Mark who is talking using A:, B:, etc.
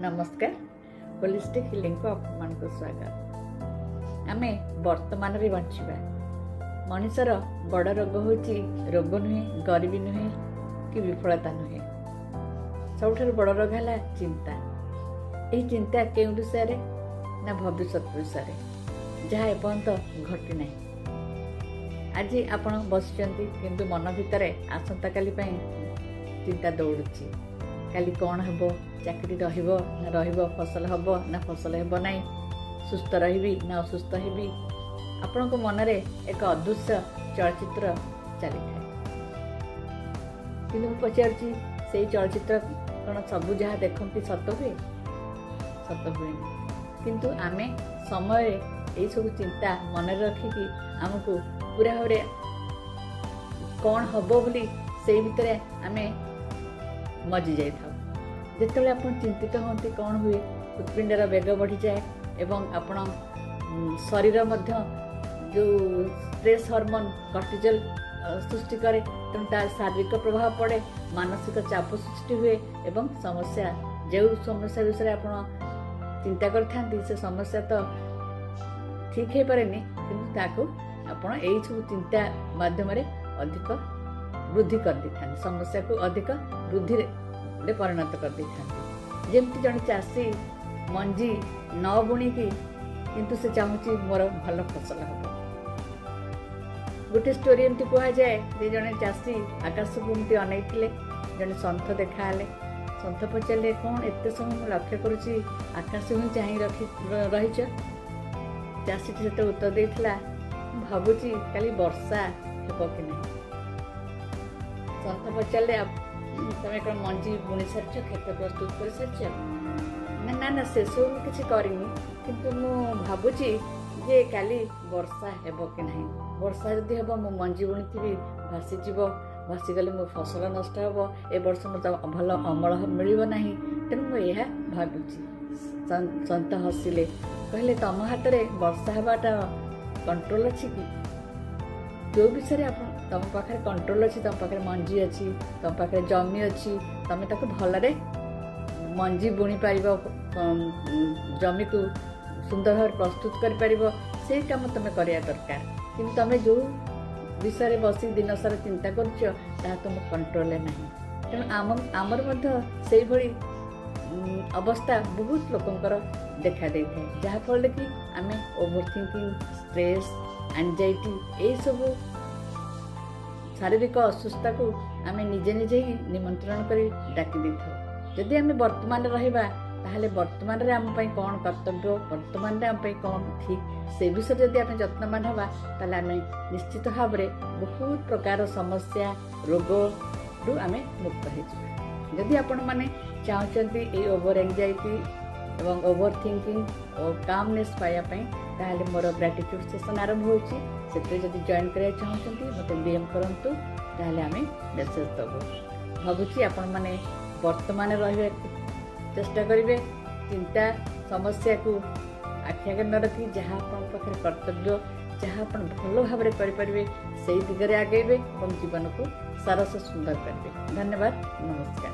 A: ନମସ୍କାର, ହୋଲିଷ୍ଟିକ୍ ହିଲିଂକୁ ଆପଣମାନଙ୍କୁ ସ୍ୱାଗତ। ଆମେ ବର୍ତ୍ତମାନରେ ବଞ୍ଚିବା। ମଣିଷର ବଡ଼ ରୋଗ ହେଉଛି, ରୋଗ ନୁହେଁ, ଗରିବୀ ନୁହେଁ କି ବିଫଳତା ନୁହେଁ, ସବୁଠାରୁ ବଡ଼ ରୋଗ ହେଲା ଚିନ୍ତା। ଏହି ଚିନ୍ତା କେଉଁ ବିଷୟରେ ନା ଭବିଷ୍ୟତ ବିଷୟରେ, ଯାହା ଏପର୍ଯ୍ୟନ୍ତ ଘଟିନାହିଁ। ଆଜି ଆପଣ ବସିଛନ୍ତି, କିନ୍ତୁ ମନ ଭିତରେ ଆସନ୍ତାକାଲି ପାଇଁ ଚିନ୍ତା ଦୌଡ଼ୁଛି। କାଲି କ'ଣ ହେବ, ଚାକିରି ରହିବ ନା ରହିବ, ଫସଲ ହେବ ନା ଫସଲ ହେବ ନାହିଁ, ସୁସ୍ଥ ରହିବି ନା ଅସୁସ୍ଥ ହେବି। ଆପଣଙ୍କ ମନରେ ଏକ ଅଦୃଶ୍ୟ ଚଳଚ୍ଚିତ୍ର ଚାଲିଥାଏ। କିନ୍ତୁ ମୁଁ ପଚାରୁଛି, ସେଇ ଚଳଚ୍ଚିତ୍ର କ'ଣ ସବୁ ଯାହା ଦେଖନ୍ତି ସତ ହୁଏ? ସତ ହୁଏନି। କିନ୍ତୁ ଆମେ ସମୟରେ ଏଇସବୁ ଚିନ୍ତା ମନରେ ରଖିକି ଆମକୁ ପୁରା ଭାବରେ କ'ଣ ହେବ ବୋଲି ସେଇ ଭିତରେ ଆମେ ମଜି ଯାଇଥାଉ। ଯେତେବେଳେ ଆପଣ ଚିନ୍ତିତ ହୁଅନ୍ତି, କ'ଣ ହୁଏ? ହୃତ୍ପିଣ୍ଡର ବେଗ ବଢ଼ିଯାଏ ଏବଂ ଆପଣ ଶରୀର ମଧ୍ୟ ଯେଉଁ ଷ୍ଟ୍ରେସ୍ ହରମୋନ୍ କର୍ଟିଜଲ ସୃଷ୍ଟି କରେ। ତେଣୁ ତାର ଶାରୀରିକ ପ୍ରଭାବ ପଡ଼େ, ମାନସିକ ଚାପ ସୃଷ୍ଟି ହୁଏ ଏବଂ ସମସ୍ୟା, ଯେଉଁ ସମସ୍ୟା ବିଷୟରେ ଆପଣ ଚିନ୍ତା କରିଥାନ୍ତି, ସେ ସମସ୍ୟା ତ ଠିକ୍ ହେଇପାରେନି, କିନ୍ତୁ ତାକୁ ଆପଣ ଏଇସବୁ ଚିନ୍ତା ମାଧ୍ୟମରେ ଅଧିକ ବୃଦ୍ଧି କରିଦେଇଥାନ୍ତି, ସମସ୍ୟାକୁ ଅଧିକ ବୃଦ୍ଧିରେ ପରିଣତ କରିଦେଇଥାନ୍ତି। ଯେମିତି ଜଣେ ଚାଷୀ ମଞ୍ଜି ନ ବୁଣିକି କିନ୍ତୁ ସେ ଚାହୁଁଛି ମୋର ଭଲ ଫସଲ ହେବ। ଗୋଟେ ଷ୍ଟୋରି ଏମିତି କୁହାଯାଏ ଯେ ଜଣେ ଚାଷୀ ଆକାଶକୁ ଏମିତି ଅନେଇଥିଲେ, ଜଣେ ସନ୍ଥ ଦେଖାହେଲେ। ସନ୍ଥ ପଚାରିଲେ, କ'ଣ ଏତେ ସମୟ ମୁଁ ଲକ୍ଷ୍ୟ କରୁଛି, ଆକାଶକୁ ହିଁ ଚାହିଁ ରଖି ରହିଛ? ଚାଷୀଟି ସେତେବେଳେ ଉତ୍ତର ଦେଇଥିଲା, ମୁଁ ଭାବୁଛି କାଲି ବର୍ଷା ହେବ କି ନାହିଁ। ସନ୍ଥ ପଚାରିଲେ, ତମେ କ'ଣ ମଞ୍ଜି ବୁଣି ସାରିଛ, କ୍ଷେତ ପ୍ରସ୍ତୁତ କରିସାରିଛ? ନା ନା ନା, ସେସବୁ ମୁଁ କିଛି କରିନି, କିନ୍ତୁ ମୁଁ ଭାବୁଛି ଯେ କାଲି ବର୍ଷା ହେବ କି ନାହିଁ। ବର୍ଷା ଯଦି ହେବ, ମୁଁ ମଞ୍ଜି ବୁଣିଥିବି, ଭାସିଯିବ, ଭାସିଗଲେ ମୋ ଫସଲ ନଷ୍ଟ ହେବ, ଏ ବର୍ଷ ମୋତେ ଭଲ ଅମଳ ମିଳିବ ନାହିଁ, ତେଣୁ ମୁଁ ଏହା ଭାବୁଛି। ସନ୍ଥ ହସିଲେ, କହିଲେ, ତମ ହାତରେ ବର୍ଷା ହେବାଟା କଣ୍ଟ୍ରୋଲ ଅଛି କି? ଯେଉଁ ବିଷୟରେ ଆପଣ ତମ ପାଖରେ କଣ୍ଟ୍ରୋଲ ଅଛି, ତମ ପାଖରେ ମଞ୍ଜି ଅଛି, ତମ ପାଖରେ ଜମି ଅଛି, ତମେ ତାକୁ ଭଲରେ ମଞ୍ଜି ବୁଣି ପାରିବ, ଜମିକୁ ସୁନ୍ଦର ଭାବରେ ପ୍ରସ୍ତୁତ କରିପାରିବ, ସେଇ କାମ ତମେ କରିବା ଦରକାର। କିନ୍ତୁ ତମେ ଯେଉଁ ବିଷୟରେ ବସି ଦିନସାରା ଚିନ୍ତା କରୁଛ, ତାହା ତୁମ କଣ୍ଟ୍ରୋଲରେ ନାହିଁ। ତେଣୁ ଆମର ମଧ୍ୟ ସେଇଭଳି ଅବସ୍ଥା ବହୁତ ଲୋକଙ୍କର ଦେଖା ଦେଇଥାଏ, ଯାହାଫଳରେ କି ଆମେ ଓଭର ଥିଙ୍କିଂ, ଷ୍ଟ୍ରେସ୍, ଆନଜାଇଟି, ଏଇସବୁ ଶାରୀରିକ ଅସୁସ୍ଥତାକୁ ଆମେ ନିଜେ ନିଜେ ହିଁ ନିମନ୍ତ୍ରଣ କରି ଡାକି ଦେଇଥାଉ। ଯଦି ଆମେ ବର୍ତ୍ତମାନରେ ରହିବା, ତାହେଲେ ବର୍ତ୍ତମାନରେ ଆମ ପାଇଁ କ'ଣ କର୍ତ୍ତବ୍ୟ, ବର୍ତ୍ତମାନରେ ଆମ ପାଇଁ କ'ଣ ଠିକ୍, ସେ ବିଷୟରେ ଯଦି ଆମେ ଯତ୍ନବାନ ହେବା, ତାହେଲେ ଆମେ ନିଶ୍ଚିତ ଭାବରେ ବହୁତ ପ୍ରକାର ସମସ୍ୟା, ରୋଗରୁ ଆମେ ମୁକ୍ତ ହେଇଯିବା। ଯଦି ଆପଣମାନେ ଚାହୁଁଛନ୍ତି ଏଇ ଓଭର ଏଙ୍ଗଜାଇଟି ଏବଂ ଓଭର ଥିଙ୍କିଂ ଓ କାମନେସ୍ ପାଇବା ପାଇଁ, ତାହେଲେ ମୋର ଗ୍ରାଟିଚ୍ୟୁଡ଼୍ ସେସନ୍ ଆରମ୍ଭ ହେଉଛି। ସେଥିରେ ଯଦି ଜଏନ୍ କରିବାକୁ ଚାହୁଁଛନ୍ତି, ମୋତେ ଡିଏମ୍ କରନ୍ତୁ, ତାହେଲେ ଆମେ ମେସେଜ୍ ଦେବୁ। ଭାବୁଛି ଆପଣମାନେ ବର୍ତ୍ତମାନ ରହିବାକୁ ଚେଷ୍ଟା କରିବେ, ଚିନ୍ତା ସମସ୍ୟାକୁ ଆଖି ଆଗରେ ନ ରଖି ଯାହା ଆପଣଙ୍କ ପାଖରେ କର୍ତ୍ତବ୍ୟ, ଯାହା ଆପଣ ଭଲ ଭାବରେ କରିପାରିବେ, ସେଇ ଦିଗରେ ଆଗେଇବେ ଏବଂ ଜୀବନକୁ ସରସ ସୁନ୍ଦର କରିବେ। ଧନ୍ୟବାଦ, ନମସ୍କାର।